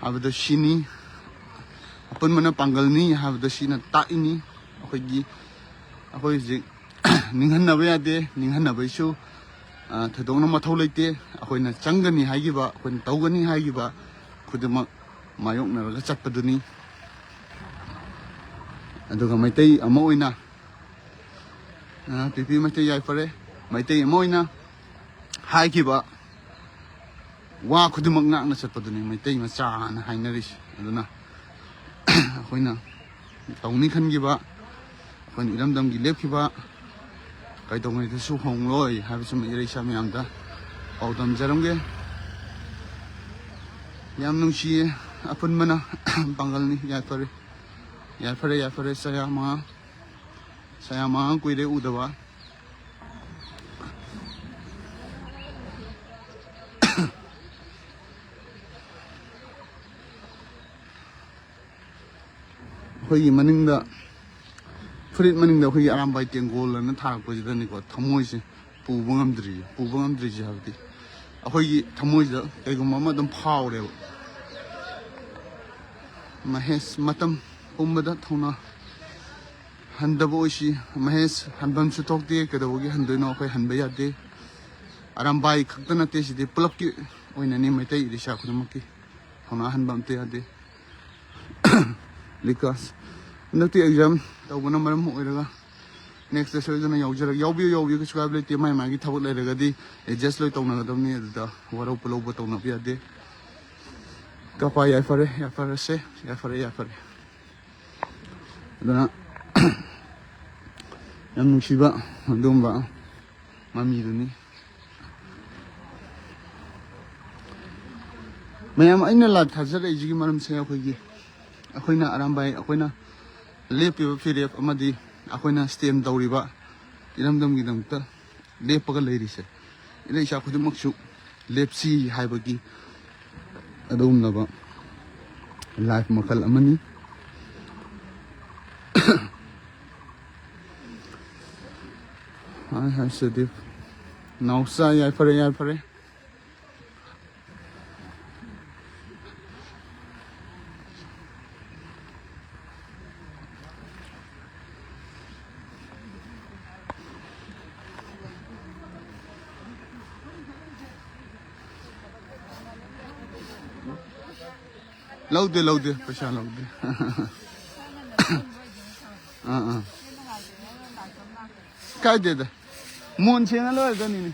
ꯍꯥꯏꯕꯗꯣ ꯁꯤꯅꯤ꯫ ꯑꯄꯨꯟꯕꯅ ꯄꯥꯡꯒꯜꯅꯤ ꯍꯥꯏꯕꯗꯣ ꯁꯤꯅ ꯇꯥꯛꯏꯅꯤ꯫ ꯑꯩꯈꯣꯏꯒꯤ, ꯑꯩꯈꯣꯏ ꯍꯧꯖꯤꯛ ꯅꯤꯡꯍꯟꯅꯕ ꯌꯥꯗꯦ꯫ ꯅꯤꯡꯍꯟꯅꯕꯩꯁꯨ, ꯑ, ꯊꯣꯏꯗꯣꯛꯅ ꯃꯊꯧ ꯂꯩꯇꯦ꯫ ꯑꯩꯈꯣꯏꯅ ꯆꯪꯒꯅꯤ ꯍꯥꯏꯈꯤꯕ, ꯑꯩꯈꯣꯏꯅ ꯇꯧꯒꯅꯤ ꯍꯥꯏꯈꯤꯕ ꯈꯨꯗꯤꯡꯃꯛ ꯃꯥꯌꯣꯛꯅꯔꯒ ꯆꯠꯄꯗꯨꯅꯤ꯫ ꯑꯗꯨꯒ ꯃꯩꯇꯩ ꯑꯃ ꯑꯣꯏꯅ, ꯑ, ꯄꯤꯄꯤ ꯃꯩꯇꯩ ꯌꯥꯏꯐꯔꯦ꯫ ꯃꯩꯇꯩ ꯑꯃ ꯑꯣꯏꯅ ꯍꯥꯏꯈꯤꯕ ꯋꯥ ꯈꯨꯗꯤꯡꯃꯛ ꯉꯥꯛꯅ ꯆꯠꯄꯗꯨꯅꯤ ꯃꯩꯇꯩ ꯃꯆꯥꯅ ꯍꯥꯏꯅꯔꯤꯁꯦ꯫ ꯑꯗꯨꯅ ꯑꯩꯈꯣꯏꯅ ꯇꯧꯅꯤ ꯈꯟꯈꯤꯕ, ꯑꯩꯈꯣꯏꯅ ꯏꯔꯝꯗꯝꯒꯤ ꯂꯦꯞꯈꯤꯕ ꯀꯩꯗꯧꯉꯩꯗꯁꯨ ꯍꯣꯡꯂꯣꯏ ꯍꯥꯏꯕꯁꯤꯃ ꯏꯔꯩꯆꯥ ꯃꯌꯥꯝꯗ ꯄꯥꯎꯗꯝꯖꯔꯝꯒꯦ꯫ ꯌꯥꯝ ꯅꯨꯡꯁꯤꯌꯦ꯫ ꯑꯄꯨꯟꯕꯅ ꯄꯥꯡꯒꯜꯅꯤ꯫ ꯌꯥꯏꯐꯔꯦ, ꯌꯥꯏꯐꯔꯦ, ꯌꯥꯏꯐꯔꯦ꯫ ꯆꯌꯥ ꯃꯉꯥ, ꯆꯌꯥ ꯃꯉꯥ ꯀꯨꯏꯔꯦ ꯎꯗꯕ꯫ ꯑꯩꯈꯣꯏꯒꯤ ꯃꯅꯤꯡꯗ, ꯐꯨꯔꯤꯠ ꯃꯅꯤꯡꯗ ꯑꯩꯈꯣꯏꯒꯤ ꯑꯔꯥꯝꯕꯥꯏ ꯇꯦꯡꯒꯣꯜ ꯑꯅ ꯊꯥꯔꯛꯄꯁꯤꯗꯅꯤꯀꯣ, ꯊꯃꯣꯏꯁꯦ ꯄꯨꯕ ꯉꯝꯗ꯭ꯔꯤꯁꯦ, ꯄꯨꯕ ꯉꯝꯗ꯭ꯔꯤꯁꯦ ꯍꯥꯏꯕꯗꯤ ꯑꯩꯈꯣꯏꯒꯤ ꯊꯃꯣꯏꯁꯤꯗ ꯀꯩꯒꯨꯝꯕ ꯑꯃ ꯑꯗꯨꯝ ꯐꯥꯎꯔꯦꯕ꯫ ꯃꯍꯦꯁ, ꯃꯇꯝ ꯄꯨꯝꯕꯗ ꯊꯧꯅꯥ ꯍꯟꯗꯕ ꯑꯣꯏꯁꯤ꯫ ꯃꯍꯦꯁ, ꯍꯟꯐꯝꯁꯨ ꯊꯣꯛꯇꯦ, ꯀꯩꯗꯧꯕꯒꯤ ꯍꯟꯗꯣꯏꯅꯣ? ꯑꯩꯈꯣꯏ ꯍꯟꯕ ꯌꯥꯗꯦ꯫ ꯑꯔꯥꯝꯕꯥꯏ ꯈꯛꯇ ꯅꯠꯇꯦ, ꯁꯤꯗꯤ ꯄꯨꯂꯞꯀꯤ ꯑꯣꯏꯅꯅꯤ, ꯃꯩꯇꯩ ꯏꯔꯩꯆꯥ ꯈꯨꯗꯤꯡꯃꯛꯀꯤ ꯊꯧꯅꯥ ꯍꯟꯕ ꯑꯝꯇ ꯌꯥꯗꯦ꯫ ꯂꯤꯀꯥꯁ, ꯍꯟꯗꯛꯇꯤ ꯑꯦꯛꯖꯥꯝ ꯇꯧꯕꯅ ꯃꯔꯝ ꯑꯣꯏꯔꯒ ꯅꯦꯛꯁꯇ ꯁꯣꯏꯗꯅ ꯌꯥꯎꯖꯔꯒꯦ꯫ ꯌꯥꯎꯕꯤꯌꯨ, ꯌꯥꯎꯕꯤꯌꯨ, ꯀꯩꯁꯨ ꯀꯥꯏꯕ ꯂꯩꯇꯦ꯫ ꯃꯥꯏ ꯃꯥꯒꯤ ꯊꯕꯛ ꯂꯩꯔꯒꯗꯤ ꯑꯦꯗꯖꯁ ꯂꯣꯏ ꯇꯧꯅꯒꯗꯕꯅꯤ꯫ ꯑꯗꯨꯗ ꯋꯥꯔꯧ ꯄꯨꯂꯧꯕ ꯇꯧꯅꯕ ꯌꯥꯗꯦ꯫ ꯀꯄꯥ, ꯌꯥꯏꯐꯔꯦ, ꯌꯥꯏꯐꯔꯁꯦ, ꯌꯥꯏꯐꯔꯦ, ꯌꯥꯏꯐꯔꯦ꯫ ꯑꯗꯨꯅ ꯌꯥꯝ ꯅꯨꯡꯁꯤꯕ ꯑꯗꯨꯒꯨꯝꯕ ꯃꯃꯤꯗꯨꯅꯤ꯫ ꯃꯌꯥꯝ, ꯑꯩꯅ ꯂꯥꯏꯚ ꯊꯥꯖꯔꯛꯏꯁꯤꯒꯤ ꯃꯔꯝꯁꯦ ꯑꯩꯈꯣꯏꯒꯤ, ꯑꯩꯈꯣꯏꯅ ꯑꯔꯥꯝꯕꯥꯏ, ꯑꯩꯈꯣꯏꯅ ꯂꯦꯞꯄꯤꯕ ꯐꯤꯔꯦꯞ ꯑꯃꯗꯤ ꯑꯩꯈꯣꯏꯅ ꯁ꯭ꯇꯦꯟ ꯇꯧꯔꯤꯕ ꯏꯔꯝꯗꯝꯒꯤꯗꯃꯛꯇ ꯂꯦꯞꯄꯒ ꯂꯩꯔꯤꯁꯦ ꯏꯔꯩꯆꯥ ꯈꯨꯗꯤꯡꯃꯛꯁꯨ ꯂꯦꯞꯁꯤ ꯍꯥꯏꯕꯒꯤ ꯑꯗꯨꯒꯨꯝꯂꯕ ꯂꯥꯏꯐ ꯃꯈꯜ ꯑꯃꯅꯤ꯫ ꯍꯥꯏ ꯍꯥꯏ ꯁꯨꯗꯤꯞ, ꯅꯥꯎꯆꯥ, ꯌꯥꯏꯐꯔꯦ, ꯌꯥꯏꯐꯔꯦ꯫ ꯂꯧꯗꯦ, ꯂꯧꯗꯦ, ꯄꯩꯁꯥ ꯂꯧꯗꯦ꯫ ꯑꯥ, ꯑꯥ꯫ ꯀꯥꯏꯗꯦꯗ꯫ ꯃꯣꯟ ꯁꯦꯡꯅ ꯂꯣꯏꯔꯗꯅꯤꯅꯦ꯫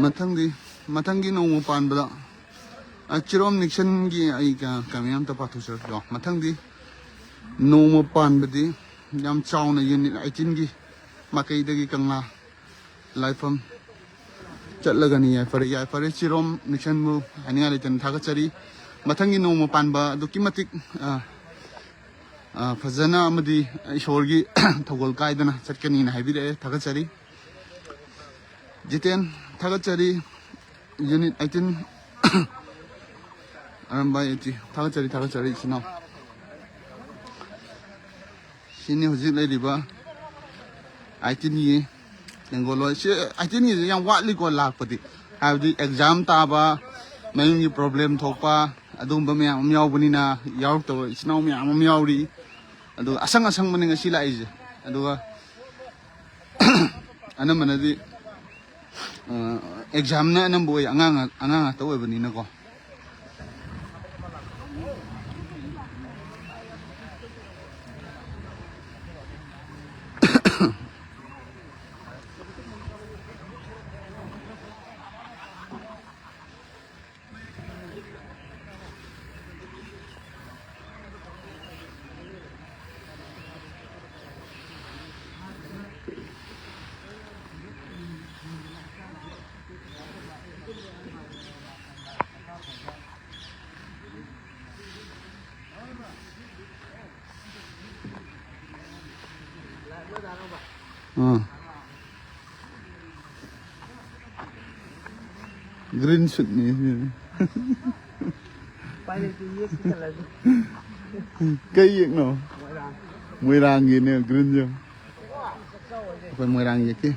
ꯃꯊꯪꯗꯤ, ꯃꯊꯪꯒꯤ ꯅꯣꯡꯃ ꯄꯥꯟꯕꯗ, ꯑ, ꯆꯤꯔꯣꯝ ꯅꯤꯛꯁꯟꯒꯤ ꯑꯩ ꯀ-, comment ꯑꯝꯇ ꯄꯥꯊꯣꯛꯆꯔꯛꯀꯦꯀꯣ꯫ ꯃꯊꯪꯗꯤ ꯅꯣꯡꯃ ꯄꯥꯟꯕꯗꯤ ꯌꯥꯝ ꯆꯥꯎꯅ unit eighteenꯒꯤ ꯃꯥꯏꯀꯩꯗꯒꯤ ꯀꯪꯂꯥ ꯂꯥꯏꯐꯝ ꯆꯠꯂꯒꯅꯤ꯫ ꯌꯥꯏꯐꯔꯦ, ꯌꯥꯏꯐꯔꯦ꯫ ꯆꯤꯔꯣꯝ ꯅꯤꯛꯁꯟꯕꯨ ꯍꯥꯏꯅꯤꯡꯉꯥꯏ ꯂꯩꯇꯅ ꯊꯥꯒꯠꯆꯔꯤ꯫ ꯃꯊꯪꯒꯤ ꯅꯣꯡꯃ ꯄꯥꯟꯕ ꯑꯗꯨꯛꯀꯤ ꯃꯇꯤꯛ, ꯑ, ꯑ, ꯐꯖꯅ ꯑꯃꯗꯤ ꯏꯁꯣꯔꯒꯤ ꯊꯧꯒꯜ ꯀꯥꯏꯗꯅ ꯆꯠꯀꯅꯤꯅ ꯍꯥꯏꯕꯤꯔꯛꯑꯦ꯫ ꯊꯥꯒꯠꯆꯔꯤ꯫ ꯖꯤꯇꯦꯟ, ꯊꯥꯒꯠꯆꯔꯤ꯫ Unit eighteen, ꯑꯔꯝꯕꯥꯏ eighty, ꯊꯥꯒꯠꯆꯔꯤ, ꯊꯥꯒꯠꯆꯔꯤ, ꯏꯆꯤꯟ ꯏꯅꯥꯎ꯫ ꯁꯤꯅꯤ ꯍꯧꯖꯤꯛ ꯂꯩꯔꯤꯕ eighteenꯒꯤ ꯇꯦꯡꯒꯣꯂꯣꯏ꯫ ꯁꯤ eighteenꯒꯤꯁꯦ ꯌꯥꯝ ꯋꯥꯠꯂꯤꯀꯣ ꯂꯥꯛꯄꯗꯤ, ꯍꯥꯏꯕꯗꯤ exam ꯇꯥꯕ, ꯃꯌꯨꯝꯒꯤ problem ꯊꯣꯛꯄ, ꯑꯗꯨꯒꯨꯝꯕ ꯃꯌꯥꯝ ꯑꯃ ꯌꯥꯎꯕꯅꯤꯅ, ꯌꯥꯎꯔꯛꯇꯕ ꯏꯆꯤꯟ ꯏꯅꯥꯎ ꯃꯌꯥꯝ ꯑꯃ ꯌꯥꯎꯔꯤ꯫ ꯑꯗꯨꯒ ꯑꯁꯪ ꯑꯁꯪꯕꯅꯤ ꯉꯁꯤ ꯂꯥꯛꯏꯁꯦ꯫ ꯑꯗꯨꯒ ꯑꯅꯝꯕꯅꯗꯤ, ꯑ, examꯅ ꯑꯅꯝꯕ ꯑꯣꯏ, ꯑꯉꯥꯡ ꯉꯥꯛ-, ꯑꯉꯥꯡ ꯉꯥꯛꯇ ꯑꯣꯏꯕꯅꯤꯅꯀꯣ꯫ ꯑꯥ꯫ Green suitꯅꯤ꯫ ꯎꯄꯥꯏ ꯂꯩꯇꯦ, ꯌꯦꯛꯀꯤ colourꯗꯤ꯫ ꯀꯩ ꯌꯦꯛꯅꯣ? ꯃꯣꯏꯔꯥꯡ꯫ ꯃꯣꯏꯔꯥꯡꯒꯤꯅꯦ greenꯁꯦ꯫ ꯑꯩꯈꯣꯏ ꯃꯣꯏꯔꯥꯡ ꯌꯦꯛꯀꯤ꯫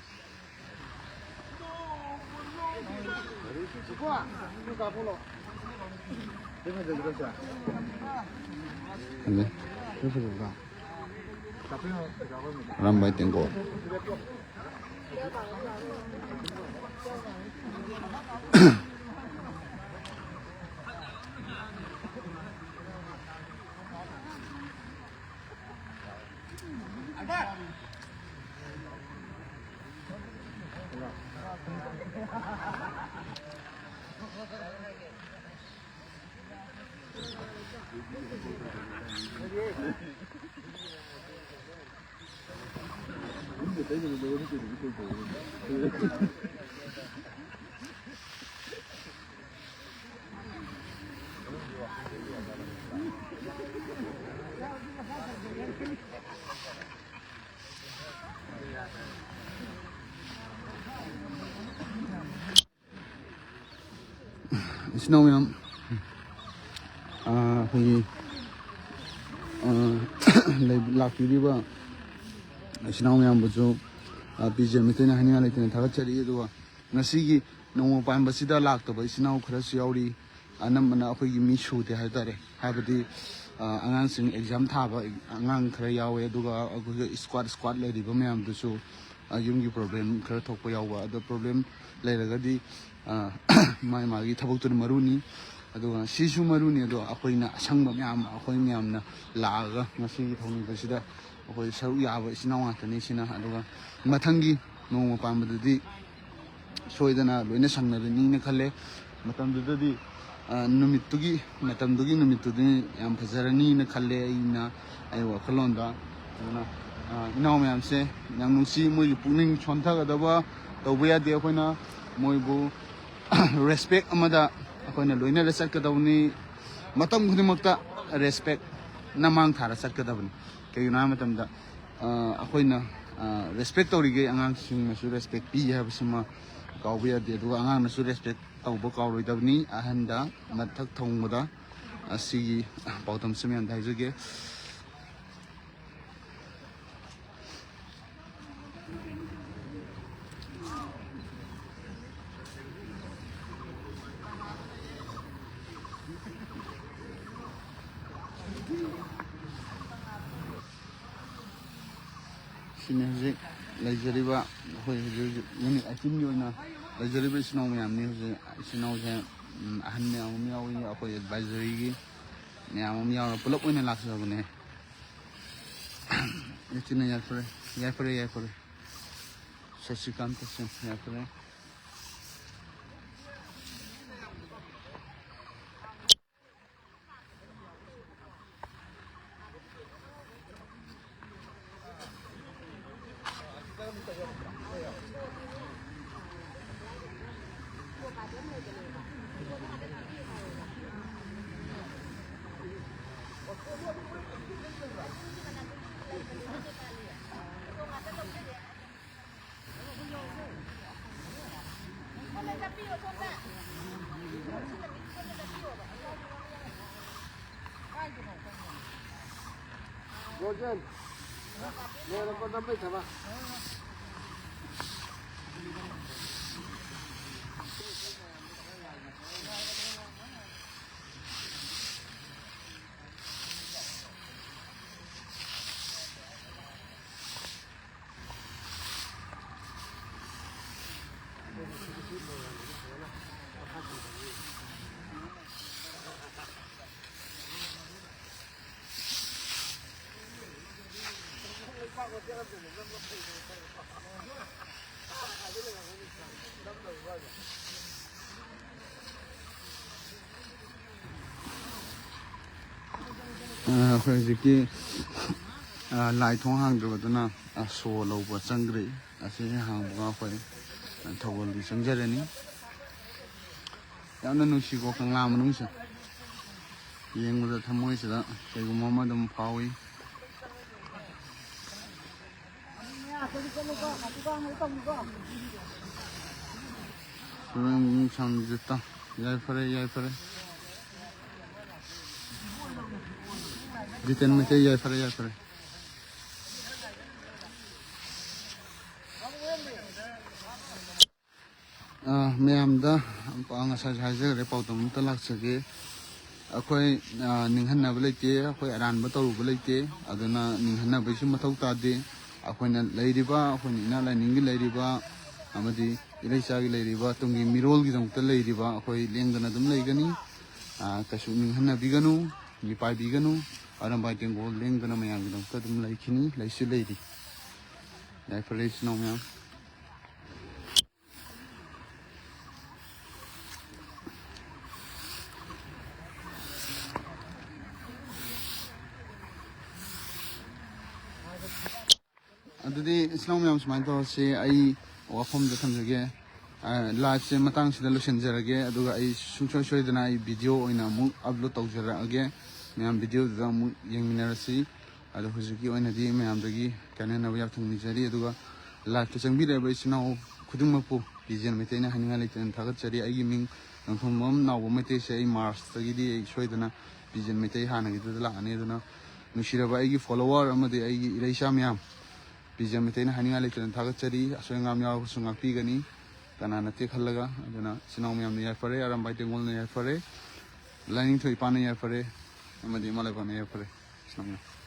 ꯐꯖꯩ꯫ ꯁꯤ ꯐꯖꯗ꯭ꯔꯣ? Run by Tengko. ꯏꯆꯤꯟ ꯏꯅꯥꯎ ꯃꯌꯥꯝ, ꯑꯥ, ꯑꯩꯈꯣꯏꯒꯤ, ꯑꯥ, ꯂꯩ-, ꯂꯥꯛꯄꯤꯔꯤꯕ ꯏꯆꯤꯟ ꯏꯅꯥꯎ ꯃꯌꯥꯝꯕꯨꯁꯨ, ꯑꯥ, ꯄꯤ ꯖꯦ ꯃꯩꯇꯩꯅ ꯍꯥꯏꯅꯤꯡꯉꯥꯏ ꯂꯩꯇꯅ ꯊꯥꯒꯠꯆꯔꯤ꯫ ꯑꯗꯨꯒ ꯉꯁꯤꯒꯤ ꯅꯣꯡꯃ ꯄꯥꯟꯕꯁꯤꯗ ꯂꯥꯛꯇꯕ ꯏꯆꯤꯟ ꯏꯅꯥꯎ ꯈꯔꯁꯨ ꯌꯥꯎꯔꯤ꯫ ꯑꯅꯝꯕꯅ ꯑꯩꯈꯣꯏꯒꯤ ꯃꯤ ꯁꯨꯗꯦ ꯍꯥꯏꯇꯥꯔꯦ꯫ ꯍꯥꯏꯕꯗꯤ, ꯑ, ꯑꯉꯥꯡꯁꯤꯡ exam ꯊꯥꯕ ꯑꯉꯥꯡ ꯈꯔ ꯌꯥꯎꯋꯦ, ꯑꯗꯨꯒ ꯑꯩꯈꯣꯏꯒꯤ squad squad ꯂꯩꯔꯤꯕ ꯃꯌꯥꯝꯗꯨꯁꯨ, ꯑ, ꯌꯨꯝꯒꯤ problem ꯈꯔ ꯊꯣꯛꯄ ꯌꯥꯎꯕ꯫ ꯑꯗꯣ problem ꯂꯩꯔꯒꯗꯤ, ꯑ, ꯃꯥꯒꯤ ꯃꯥꯒꯤ ꯊꯕꯛꯇꯨꯅ ꯃꯔꯨꯅꯤ, ꯑꯗꯨꯒ ꯁꯤꯁꯨ ꯃꯔꯨꯅꯤ꯫ ꯑꯗꯣ ꯑꯩꯈꯣꯏꯅ ꯑꯁꯪꯕ ꯃꯌꯥꯝ, ꯑꯩꯈꯣꯏ ꯃꯌꯥꯝꯅ ꯂꯥꯛꯑꯒ ꯉꯁꯤꯒꯤ ꯊꯧꯅꯤꯕꯁꯤꯗ ꯑꯩꯈꯣꯏ ꯁꯔꯨꯛ ꯌꯥꯕ ꯏꯆꯤꯟ ꯏꯅꯥꯎ ꯉꯥꯛꯇꯅꯤ ꯁꯤꯅ꯫ ꯑꯗꯨꯒ ꯃꯊꯪꯒꯤ ꯅꯣꯡꯃ ꯄꯥꯟꯕꯗꯗꯤ ꯁꯣꯏꯗꯅ ꯂꯣꯏꯅ ꯁꯪꯅꯔꯅꯤꯅ ꯈꯜꯂꯦ꯫ ꯃꯇꯝꯗꯨꯗꯗꯤ, ꯑ, ꯅꯨꯃꯤꯠꯇꯨꯒꯤ, ꯃꯇꯝꯗꯨꯒꯤ ꯅꯨꯃꯤꯠꯇꯨꯗꯤ ꯌꯥꯝ ꯐꯖꯔꯅꯤꯅ ꯈꯜꯂꯦ ꯑꯩꯅ, ꯑꯩ ꯋꯥꯈꯜꯂꯣꯟꯗ꯫ ꯑꯗꯨꯅ, ꯑ, ꯏꯅꯥꯎ ꯃꯌꯥꯝꯁꯦ ꯌꯥꯝ ꯅꯨꯡꯁꯤ, ꯃꯣꯏꯒꯤ ꯄꯨꯛꯅꯤꯡ ꯁꯣꯟꯊꯒꯗꯕ ꯇꯧꯕ ꯌꯥꯗꯦ꯫ ꯑꯩꯈꯣꯏꯅ ꯃꯣꯏꯕꯨ respect ꯑꯃꯗ ꯑꯩꯈꯣꯏꯅ ꯂꯣꯏꯅꯔ ꯆꯠꯀꯗꯕꯅꯤ꯫ ꯃꯇꯝ ꯈꯨꯗꯤꯡꯃꯛꯇ respectꯅ ꯃꯥꯡ ꯊꯥꯔ ꯆꯠꯀꯗꯕꯅꯤ꯫ ꯀꯩꯒꯤꯅꯣ ꯍꯥꯏꯕ ꯃꯇꯝꯗ, ꯑ, ꯑꯩꯈꯣꯏꯅ, ꯑ, respect ꯇꯧꯔꯤꯈꯩ ꯑꯉꯥꯡꯁꯤꯡꯅꯁꯨ respect ꯄꯤ ꯍꯥꯏꯕꯁꯤꯃ ꯀꯥꯎꯕ ꯌꯥꯗꯦ꯫ ꯑꯗꯨꯒ ꯑꯉꯥꯡꯅꯁꯨ respect ꯇꯧꯕ ꯀꯥꯎꯔꯣꯏꯗꯕꯅꯤ꯫ ꯑꯍꯟꯗ ꯃꯊꯛ ꯊꯣꯡꯕꯗ ꯑꯁꯤꯒꯤ ꯄꯥꯎꯗꯝꯁꯤ ꯃꯌꯥꯝꯗ ꯍꯥꯏꯖꯒꯦ꯫ ꯁꯤꯅꯤ ꯍꯧꯖꯤꯛ ꯂꯩꯖꯔꯤꯕ, ꯑꯩꯈꯣꯏ ꯍꯧꯖꯤꯛ ꯍꯧꯖꯤꯛ ꯌꯨꯅꯤꯠ ꯑꯩꯠꯇꯤꯟꯒꯤ ꯑꯣꯏꯅ ꯂꯩꯖꯔꯤꯕ ꯏꯆꯤꯟ ꯏꯅꯥꯎ ꯃꯌꯥꯝꯅꯤ꯫ ꯍꯧꯖꯤꯛ ꯏꯆꯤꯟ ꯏꯅꯥꯎꯁꯦ, ꯎꯝ, ꯑꯍꯟ ꯃꯌꯥꯝ ꯑꯃ ꯌꯥꯎꯏ, ꯑꯩꯈꯣꯏ ꯑꯦꯗꯚꯥꯏꯖꯔꯤꯒꯤ ꯃꯌꯥꯝ ꯑꯃ ꯌꯥꯎꯔ ꯄꯨꯂꯞ ꯑꯣꯏꯅ ꯂꯥꯛꯆꯕꯅꯦ꯫ ꯏꯆꯤꯟꯅ ꯌꯥꯏꯐꯔꯦ, ꯌꯥꯏꯐꯔꯦ, ꯌꯥꯏꯐꯔꯦ꯫ ꯁꯁꯤꯀꯥꯟꯇ ꯁꯤꯡ ꯌꯥꯏꯐꯔꯦ꯫ ꯔꯣꯖꯟ, ꯅꯣꯏꯔꯀꯣ ꯅꯝꯕꯩ ꯊꯕꯛ꯫ ꯑ, ꯑꯩꯈꯣꯏ ꯍꯧꯖꯤꯛꯀꯤ, ꯑ, ꯂꯥꯏ ꯊꯣꯡ ꯍꯥꯡꯗ꯭ꯔꯕꯗꯨꯅ, ꯑ, ꯁꯣ ꯂꯧꯕ ꯆꯪꯈ꯭ꯔꯦ꯫ ꯑꯁꯤ ꯍꯥꯡꯕꯒ ꯑꯩꯈꯣꯏ, ꯑ, ꯊꯧꯒꯜꯒꯤ ꯆꯪꯖꯔꯅꯤ꯫ ꯌꯥꯝꯅ ꯅꯨꯡꯁꯤꯀꯣ ꯀꯪꯂꯥ ꯃꯅꯨꯡꯁꯦ꯫ ꯌꯦꯡꯕꯗ ꯊꯃꯣꯏꯁꯤꯗ ꯀꯩꯒꯨꯝꯕ ꯑꯃ ꯑꯗꯨꯝ ꯐꯥꯎꯏ꯫ ꯁꯪꯖꯤꯠꯇ ꯌꯥꯏꯐꯔꯦ, ꯌꯥꯏꯐꯔꯦ꯫ ꯖꯤꯇꯦꯟ ꯃꯩꯇꯩ ꯌꯥꯏꯐꯔꯦ, ꯌꯥꯏꯐꯔꯦ꯫ ꯑ, ꯃꯌꯥꯝꯗ ꯉꯁꯥꯏꯁꯨ ꯍꯥꯏꯖꯈ꯭ꯔꯦ, ꯄꯥꯎꯗꯝ ꯑꯝꯇ ꯂꯥꯛꯆꯒꯦ꯫ ꯑꯩꯈꯣꯏ, ꯑ, ꯅꯤꯡꯍꯟꯅꯕ ꯂꯩꯇꯦ, ꯑꯩꯈꯣꯏ ꯑꯔꯥꯟꯕ ꯇꯧꯔꯨꯕ ꯂꯩꯇꯦ, ꯑꯗꯨꯅ ꯅꯤꯡꯍꯟꯅꯕꯒꯤꯁꯨ ꯃꯊꯧ ꯇꯥꯗꯦ꯫ ꯑꯩꯈꯣꯏꯅ ꯂꯩꯔꯤꯕ, ꯑꯩꯈꯣꯏꯅ ꯏꯅꯥꯠ ꯂꯥꯏꯅꯤꯡꯒꯤ ꯂꯩꯔꯤꯕ ꯑꯃꯗꯤ ꯏꯔꯩꯆꯥꯒꯤ ꯂꯩꯔꯤꯕ ꯇꯨꯡꯒꯤ ꯃꯤꯔꯣꯜꯒꯤꯗꯃꯛꯇ ꯂꯩꯔꯤꯕ ꯑꯩꯈꯣꯏ ꯂꯦꯡꯗꯅ ꯑꯗꯨꯝ ꯂꯩꯒꯅꯤ꯫ ꯑ, ꯀꯩꯁꯨ ꯅꯤꯡꯍꯟꯅꯕꯤꯒꯅꯨ, ꯃꯤꯄꯥꯏꯕꯤꯒꯅꯨ꯫ ꯑꯔꯝꯕꯥꯏ ꯇꯦꯡꯒꯣꯜ ꯂꯦꯡꯗꯅ ꯃꯌꯥꯝꯒꯤꯗꯃꯛꯇ ꯑꯗꯨꯝ ꯂꯩꯈꯤꯅꯤ, ꯂꯩꯁꯨ ꯂꯩꯔꯤ꯫ ꯌꯥꯏꯐꯔꯦ ꯏꯆꯤꯟ ꯏꯅꯥꯎ ꯃꯌꯥꯝ꯫ ꯑꯗꯨꯗꯤ ꯏꯆꯤꯟ ꯏꯅꯥꯎ ꯃꯌꯥꯝ, ꯁꯨꯃꯥꯏꯅ ꯇꯧꯔꯁꯤ, ꯑꯩ ꯋꯥꯐꯝꯗ ꯊꯝꯖꯒꯦ꯫ ꯑ, live ꯁꯦ ꯃꯇꯥꯡꯁꯤꯗ ꯂꯣꯏꯁꯤꯟꯖꯔꯒꯦ, ꯑꯗꯨꯒ ꯑꯩ ꯁꯨꯡꯁꯣꯏ ꯁꯣꯏꯗꯅ ꯑꯩ video ꯑꯣꯏꯅ ꯑꯃꯨꯛ upload ꯇꯧꯖꯔꯛꯑꯒꯦ꯫ ꯃꯌꯥꯝ video ꯗꯨꯗ ꯑꯃꯨꯛ ꯌꯦꯡꯃꯤꯟꯅꯔꯁꯤ꯫ ꯑꯗꯣ ꯍꯧꯖꯤꯛꯀꯤ ꯑꯣꯏꯅꯗꯤ ꯃꯌꯥꯝꯗꯒꯤ ꯀꯥꯏꯅꯅꯕ ꯌꯥꯊꯪ ꯅꯤꯖꯔꯤ꯫ ꯑꯗꯨꯒ live ꯇ ꯆꯪꯕꯤꯔꯛꯏꯕ ꯏꯆꯤꯟ ꯏꯅꯥꯎ ꯈꯨꯗꯤꯡꯃꯛꯄꯨ ꯕꯤ ꯖꯤ ꯑꯦꯟ ꯃꯩꯇꯩꯅ ꯍꯥꯏꯅꯤꯡꯉꯥꯏ ꯂꯩꯇꯅ ꯊꯥꯒꯠꯆꯔꯤ꯫ ꯑꯩꯒꯤ ꯃꯤꯡ ꯅꯣꯡꯊꯣꯝꯕꯝ ꯅꯥꯎꯕ ꯃꯩꯇꯩꯁꯦ꯫ ꯑꯩ March ꯇꯒꯤꯗꯤ ꯑꯩ ꯁꯣꯏꯗꯅ ꯕꯤ ꯖꯤ ꯑꯦꯟ ꯃꯩꯇꯩ ꯍꯥꯟꯅꯒꯤꯗꯨꯗ ꯂꯥꯛꯑꯅꯤ꯫ ꯑꯗꯨꯅ ꯅꯨꯡꯁꯤꯔꯕ ꯑꯩꯒꯤ follower ꯑꯃꯗꯤ ꯑꯩꯒꯤ ꯏꯔꯩꯆꯥ ꯃꯌꯥꯝ, ꯕꯤ ꯖꯤ ꯑꯦꯟ ꯃꯩꯇꯩꯅ ꯍꯥꯏꯅꯤꯡꯉꯥꯏ ꯂꯩꯇꯅ ꯊꯥꯒꯠꯆꯔꯤ꯫ ꯑꯁꯣꯏ ꯑꯉꯥꯝ ꯌꯥꯎꯔꯒꯁꯨ ꯉꯥꯛꯄꯤꯒꯅꯤ, ꯀꯅꯥ ꯅꯠꯇꯦ ꯈꯜꯂꯒ꯫ ꯑꯗꯨꯅ ꯏꯆꯤꯟ ꯏꯅꯥꯎ ꯃꯌꯥꯝꯅ ꯌꯥꯏꯐꯔꯦ, ꯑꯔꯝꯕꯥꯏ ꯇꯦꯡꯒꯣꯜꯅ ꯌꯥꯏꯐꯔꯦ, ꯂꯥꯏꯅꯤꯡꯊꯧ ꯏꯄꯥꯅ ꯌꯥꯏꯐꯔꯦ, ꯑꯃꯗꯤ ꯏꯃꯥ ꯂꯩꯕꯥꯛꯅ ꯌꯥꯏꯐꯔꯦ꯫ ꯏꯆꯤꯟ ꯏꯅꯥꯎ ꯃꯌꯥꯝ꯫